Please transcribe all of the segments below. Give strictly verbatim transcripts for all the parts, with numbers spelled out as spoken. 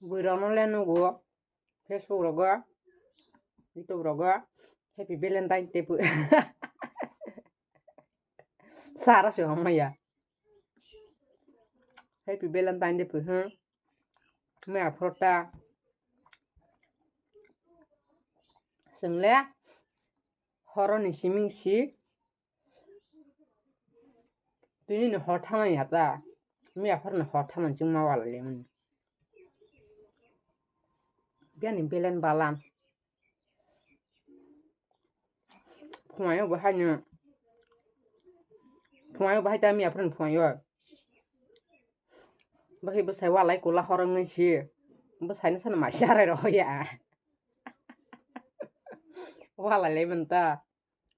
Bwrwi rokno le nugo Facebook rogo, YouTube rogo, Happy Valentine tei phu. Sara se hongmaya. Happy Valentine tei phu, hmm. Maya phota. Chwng le horoni siming si. Tini ni hor thangmani hata. Mia phar ni hor thangmani chwng ma wala lemani. Biyani belen balan. Phunayo bahai no. Phunayo bahai ta mia phar ni phunayo. Bahai bwsai walai kula hor wngwi si. Bwsai no sana ma sharai roya. Wala lemon ta.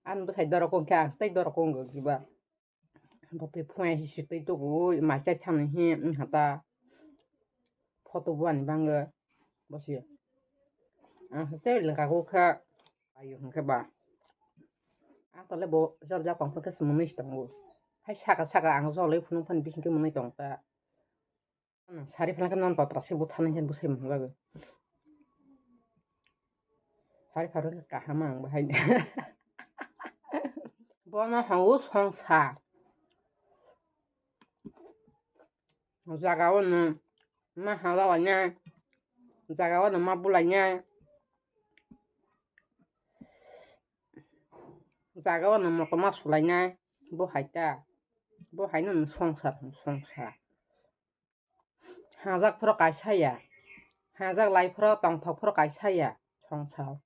Ani bwsai dorok wngkhe ang tei dorok wngkha kiba. Bo twi phunai si sitwi tugo, mai chai thani hi, wngkha ta. Photo buani bangwi, bo si. Ang tei lengka go kha, ayo hwnkhe ba. Ang tole bo jol jak tong phai khe se mwnwi se tongo. Hai saka saka ang joloi phunuk phani bising khe mwnwi tong ta. Sari phalangkhe non totra se butharnai khe bwsai mwnwi bagwi. Sari phalangkhe kaham ang bahai. Bono hwngo songsar. Jaga o no ma hala lainai. Jaga o no ma bulainai. Jaga o no moto ma sulainai. Bo hai ta. Bo hai no songsar, songsar. Hajak phoro kaisa ya. Hajak lai phoro tongthok phoro kaisa ya. Songsar.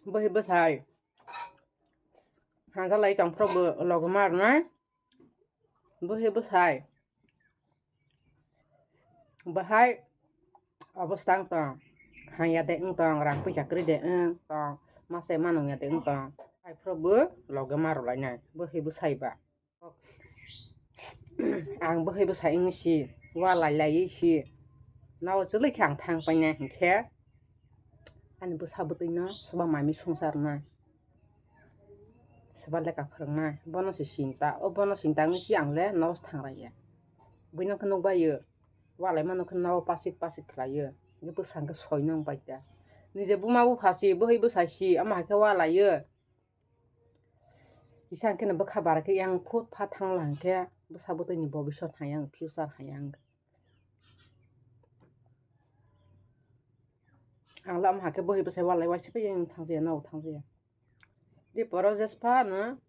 Bwhi bwsai. Hajak lai tong phoro bo logi ma rwnai. Bwhi bwsai. Bahai obostang tong. Hanya de wng tong, rang puisa kwrwi de wng tong. Mase manung ya de wng tong. Hai phoro bo logi ma rwlainai. Bwhi bwsai ba. Ang bwhai bwsai wngwi si, walai laiwi si, nao chwlwi khe ang thang painai hinkhe ani bwsa bwtwino swba mami swngcharnai, swba leka phwrwngnai, bono se sinta, o bono sinta wngwi si ang le nao thang raiya. Buino khe nukbaio, walai mano khe nao pasik pasik khlaio, bwsa hwnkhe soino wng paikha. Nije buma bupha si, bwhai bwsai si, omo hai khe walaio. Kisa hwnkhe no bwkha bara khe yang khut pha thangla hwnkhe bwsa bwtwini bobisot hai yang future hai yang. Ang lam hakhe bwhai bwsai walai waisa pai yang thangjaia, nogo thangjaia. Di poro jesphano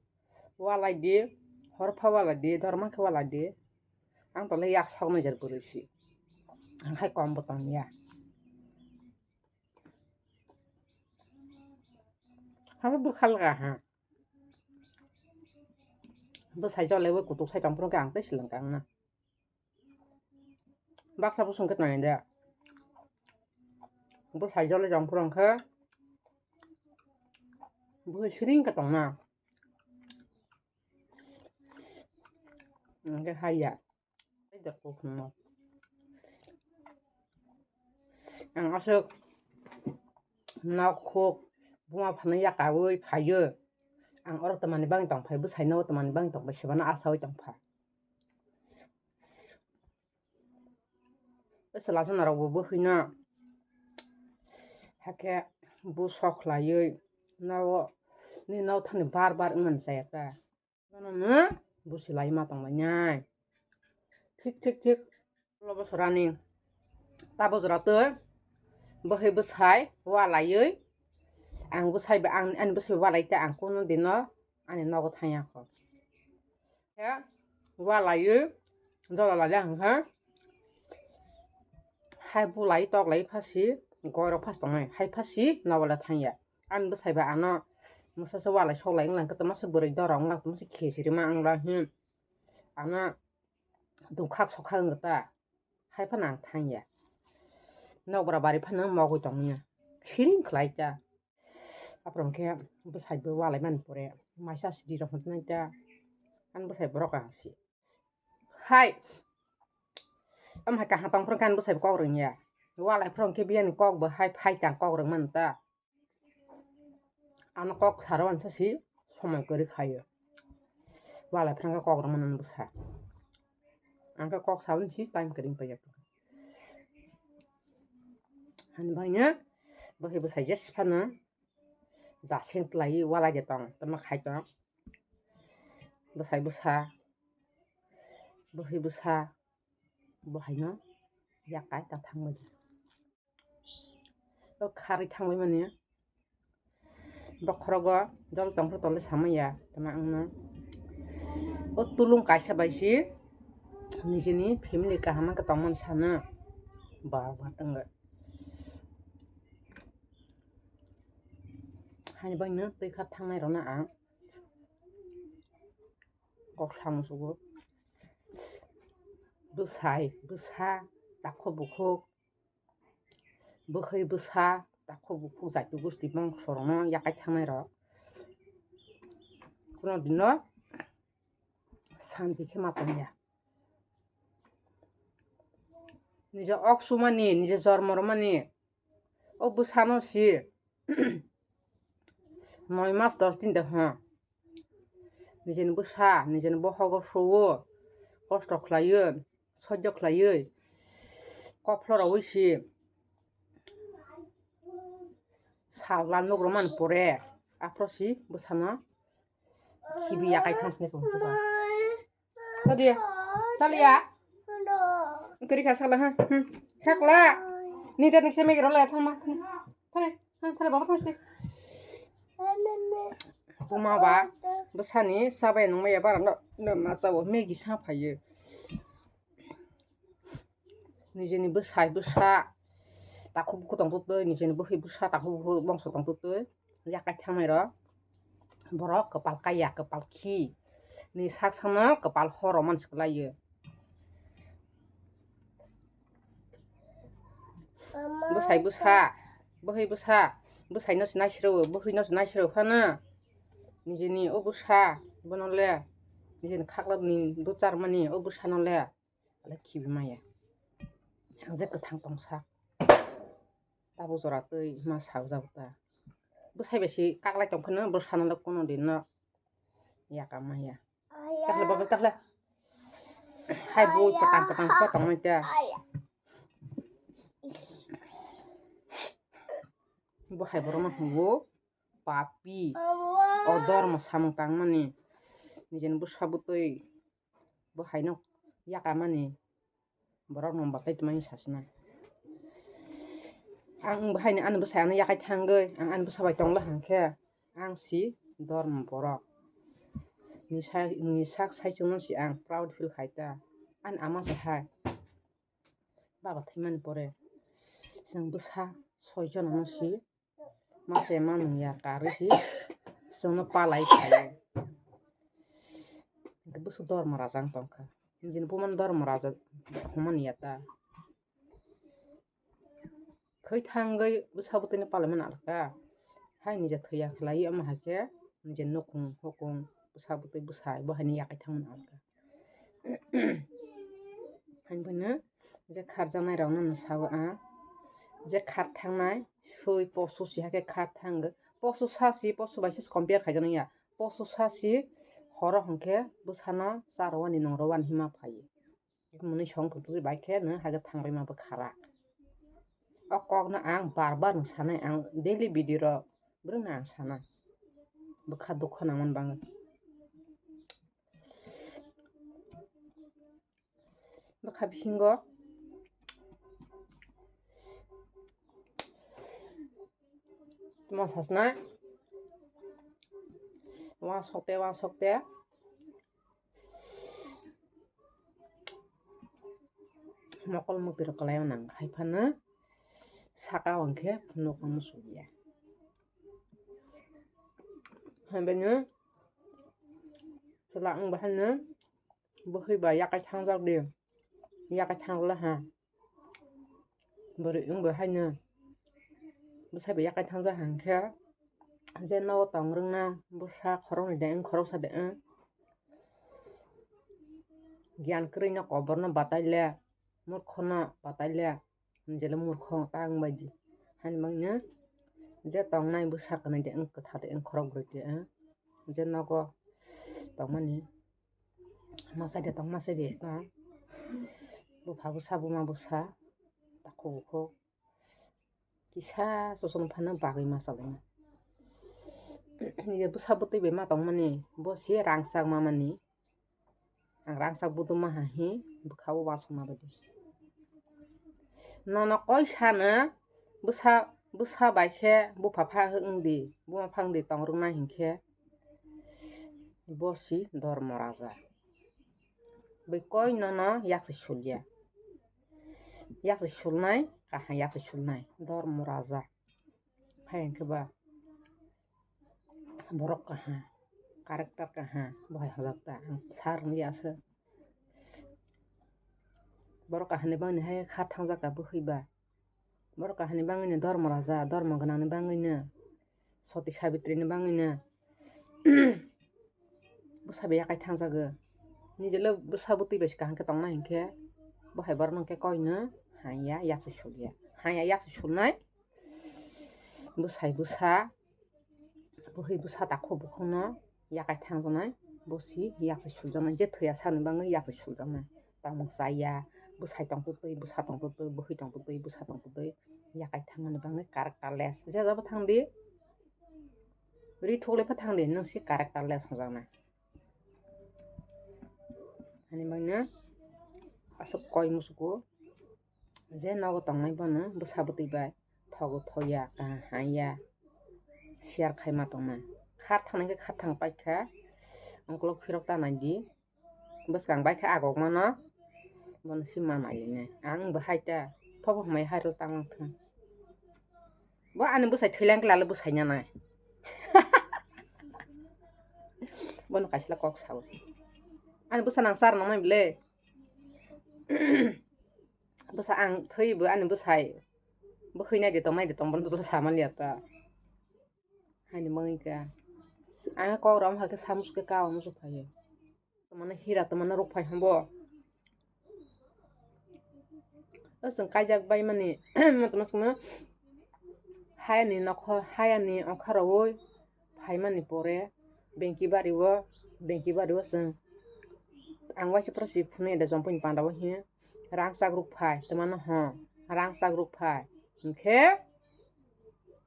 walai di, hor pha walai di, dorma khe walai di. Ang tole yak sok nai jar bwrwi si. Ang hai kom bo tong ya. Habo bwkha lwkha ha. Bwsai jolaiwi kutuk sai tong phuru khe ang tei swlwng kang na. Baksa bwswng khe tong de. Bwsai jolai tong phuru khe bwsai siring khe tong na. Hwnkhe hai ya. Ang aswk nok huk buma phano yakaui phaio. Ang oro twmani bagwi tongphai, bwsai nogo twmani bagwi tongphai, swbano achaui tongpha. Chwla chwla rokbo bwhwino hakhe bu sok khlaiwi nogo, nini nogo thani bar bar wngmani chaya ta. Bono no busi lai ma tong lainai. Thik, thik, thik. Ulo bosorani tabo jora twi bwhai bwsai walaiwi ang bwsai ba, ang, ani bwsai walai ta ang kunu dino ani nogo thangya kho. Khe walaiwi jola lalia hwnkha. Hai bulai tok lai phasi, goirok phasi tongnai. Hai phasi nogo le thangya. Ani bwsai ba ano mwsa se walai sok lai wnglang, kwtama se bwrwi doro wnglang, kwtama se khesirima wnglang, hmm. Ano dungkhak sokha wngkha ta. Hai phano ang thangya. Nokbra bari phano mogwi tongmani. Siring khlai ta. Aphuru hwnkhe bwsai bo walai mani pore maisa sidi rok hwnwi ta. Ani bwsai borok ang si. Hai. Am hai kaham tong phuru khe ani bwsai bo kok rwngya. Walai phuru hwnkhe biyani kok bo hai phai tang kok rwng mani ta. Ano kok saro ansa si somoi kwrwi khaio. Walai phuru hwnkhe kok rwng mani bwsa. Ang khe kok saboni si time kwrwi paiya. Ani bagwino bwkhwi bwsai jesa phano jaseng twlaiwi walai de tong, tamo khai tong. Bwsai bwsa, bwkhwi bwsa, bo haino yakai ta thangbai. O kharwi thangbai mani bokhorogo jol tongphuru tole samaya, tama wngno o tulung kaisa bai si nijini family kaham khe tongmani sano bar bar wngwi. Haini bagwino twi kha thangnai rokno ang kok samusugo. Bwsai bwsa, takhuk bukhuk, bwkhwi bwsa, takhuk bukhuk, jati gosti bongso rokno yakai thangnai rok kuno dino santi khe ma tongya. Nije ok sumani, nije jormo rwmani, o bwsano si noi mas dos din de ho. Nijeni bwsa, nijeni bohogo suo, kosto khlaiwi, sojjo khlaiwi, kophlo raui si salna nuk rwmani pore, aphro si bwsano khibi yakai thang sini tong. Tadi, taliya. Kiri kha sakla ha. Hmm. Sakla. Ni ta nikse megi rola thangma. Thani. Thani, thani baba thangsi. Buma ba bwsani sabai nungmaya bara no, no ma chawo megi sa phayo. Nijeni bwsai bwsa takhuk bukhuk tongtutwi, nijeni bwkhwi bwsa takhuk bukhuk bongso tongtutwi, yakai thangnai rok borok kwpal kaya, kwpal khi ni sak sakno kwpal horo mansi kwlaiyo. Bwsai bwsa, bwkhwi bwsa, bwsaino se naisiro, bwkhwino se naisiro phano nijeni o bwsa bono le nijeni khaklapni duchar mani o bwsano le. Ale khibi maya. Ang je kwthang tongsa. Tabo jora twi ma sagjak ta. Bwsai bai si kaklai tong phano bwsano le kuno din no yaka maya. Takhle baba takhle. Hai bui patang patang khe tongmai ta. Bo hai borok no hwngo papi. O dormo samung tangmani. Nijeni bwsa bwtwi. Bo haino yakamani borok no batai tongmani sasina. Ang bo haino ani bwsai ano yakai thangwi ang ani bwsa bai tongla hwnkhe ang si dormo borok ni sa-, ni sak sai chwngno si ang proud feel khai ta. Ani ama se hai baba thaimani pore chwng bwsa soi jono no si. Mase manung ya karwi si chwngno palai khaio. Hwnkhe bwswk dormo raja wng tongkha. Nini bumani dormo raja hwnmani ya ta. Thwi thangwi bwsa bwtwino palai mani alka. Hai nija thwiya khlai omo hai khe nija nukhung hukung bwsa bwtwi bwsai bo haino yakai thangmani alka. Haino je kharjaknai rokno no sao ang, je khar thangnai sui poso si hakhe khar thangwi, poso sa si, poso bai se compare khaijaknai ya, poso sa si horo hwnkhe bwsano cha rwani nung rwani hima phaio. Mwnwi song tongtwtwi bai khe nw hakhe thangbai ma bwkha rak. O kokno ang bar bar nw sanai, ang daily video rok bwrwngno ang sanai. Bwkha dukha nangmani bagwi. Bwkha bisingo tamo sasna uansukte uansukte mokol mwtwi rok kwlai nang hai phano saka o hwnkhe phunuk no muchung ya. Hai bini chwla wng bahaino bwkhwi ba yakai thangjak di, yakai thangla ha. Bwrwi wngbo haino bwsai bo yakai thangjak hwnkhe je nogo tong rwngna bwsa khoroknwi de wng khoroksa de wng. Giyan kwrwino koborno batai le, murkhono batai le, jele murkho ta wng bai di. Haini bagwino je tongnai bwsa kwnwi de wng kwthar de wng khorok bwrwi de wng. Je nogo tongmani Masa de tong, masa de tong. Bupha bwsa, buma bwsa, takhuk bukhuk. Kisa soson phano bagwi ma chalai. Nini bwsa bwtwi bai ma tongmani, bo si rangchak mamani. Ang rangchak buduma ha hi bwkha o uansukma bai di. Nono koi sano bwsa, bwsa bai khe bupha pha wng di, buma pha wng di tong rwknai hinkhe bo si Dharma Raja. Bai koi nono yaksi sulya. Yaksi sulnai, kaham yaksi sulnai. Dharma Raja. Hai hwnkhe ba borok kaham, character kaham, bo hai hojak ta. Ang sar wngya se. Borok kaham ni bagwi hai kha thangjak ka bwkhwi ba. Borok kaham ni bagwi no Dharma Raja, Dharma gwnang ni bagwi no, Soti Sabitri ni bagwi no. Bwsa bai yakai thangjago. Nijele bwsa bwtwi bai se kaham khe tongna hinkhe, bo hai borok no khe koi no hanya yaksi sulya. Hanya yaksi sulnai. Bwsai bwsa, bwhwi bwsa takhuk bukhukno yakai thangjaknai, bo si yaksi suljaknai, je thwiya sakni bagwi yaksi suljaknai. Tamo chaya, bwsai tongtwtwi, bwsa tongtwtwi, bwhwi tongtwtwi, bwsa tongtwtwi, yakai thangmani bagwi characterless. Je jabo thangdi, ri thuklai pha thangdi, nwng si characterless hwnjaknai. Ani bagwino aswk koi musugo. Je nogo tongnai bono bwsa bwtwi bai thogo thoya, kaham hanya, share khai ma tongnai. Kha thangnai khe kha thang paikha, ukulok phirok ta nai di. Bwskang bai khe agok mano, bono si ma nai linai. Ang bo hai ta, phobo hwnbai hai rw tang thung. Bo ani bwsai thwilang khe lalo bwsai nyanai. Bono kaisa kok sao. Ani bwsa nang char nang nai bile. Bwsa ang thwi bo ani bwsai. Bo hwnai de tongnai de tong bono sama liya ta. Haini mangwi ka. Ang kok rom hai khe samus khe ka omo se phaio. Tamana hira tamana rok phai hwnbo. O chwng kaijak bai mani, tama swkang hayani nokho, hayani okha rwui phaimani pore, bengki bari o, bengki bari o chwng ang waisa pora si phunui da jompui ni panda o hiya. Rangchak rok phai, tama no ho, rangchak rok phai. Hinkhe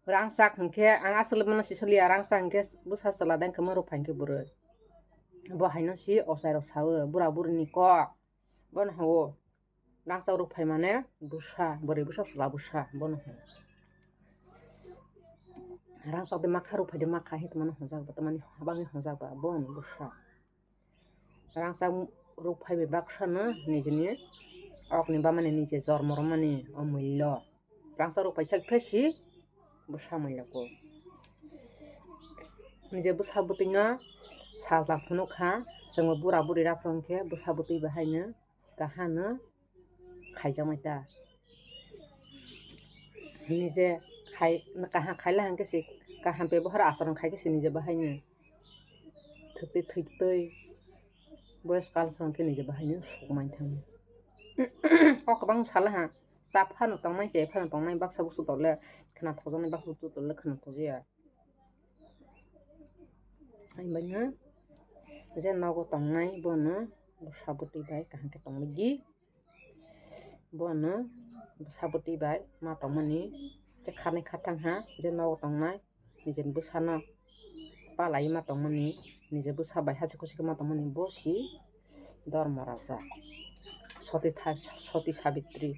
rangchak hinkhe ang aswk mano si saliya, rangchak hinkhe bwsa chwla dai hinkhe mwrwk phai hinkhe bwrwi. Bo haino si ochai rok sao, bura buri ni kok. Bono hao, rangchak rok phai mane bwsa, bwrwi bwsa, chwla bwsa, bono hao. Rangchak de makha rok phai de makha, hinkhe mano hwnjak ba, tamani habangni hwnjak ba, bono bwsa. Rangchak rok phai bai baksa no nijini okni bamani nije jormo rwmani o mullo. Rangchak rok paisa khe si bwsa mullo ko. Nije bwsa bwtwi no sajla phunuk kha, chwngbo bura buri rap rwng khe bwsa bwtwi bahai no kaham no khaijaknai ta. Nije khai, kaham khaila hinkhe se kaham bebohar acharon khai khe se nije bahaino thwktwi thwktwi boyos kal phano khe nije bahaino sukmani thangwi. Kok kwbang salaha, cha phano tongnai, che phano tongnai, baksa buksu tole khwnathokjaknai, baksa buksu tole khwnathokjaya. Ang bai no je nogo tongnai bono bwsa bwtwi bai kaham khe tongwi di. Bono bwsa bwtwi bai ma tongmani, je kharnai kharthang ha je nogo tongnai, nijeni bwsano palai ma tongmani, nije bwsa bai hachiko chiko ma tongmani, bo si Dharma Raja, Soti Tha-, Soti Sabitri.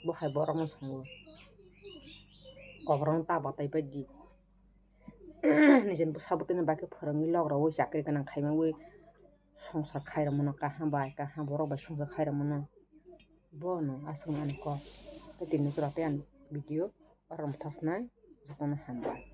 Bo hai borokno sango, koborokno ta batai bai di. Nijeni bwsa bwtwini bai khe phwrwngwi, lok rwui, chakri gwnang khaimaui songsar khai rwmano kaham bai kaham, borok bai songsar khai rwmano. Bono aswk ani kok. Tei tini jora tei ani video oro mwthasnai, jotono hambai.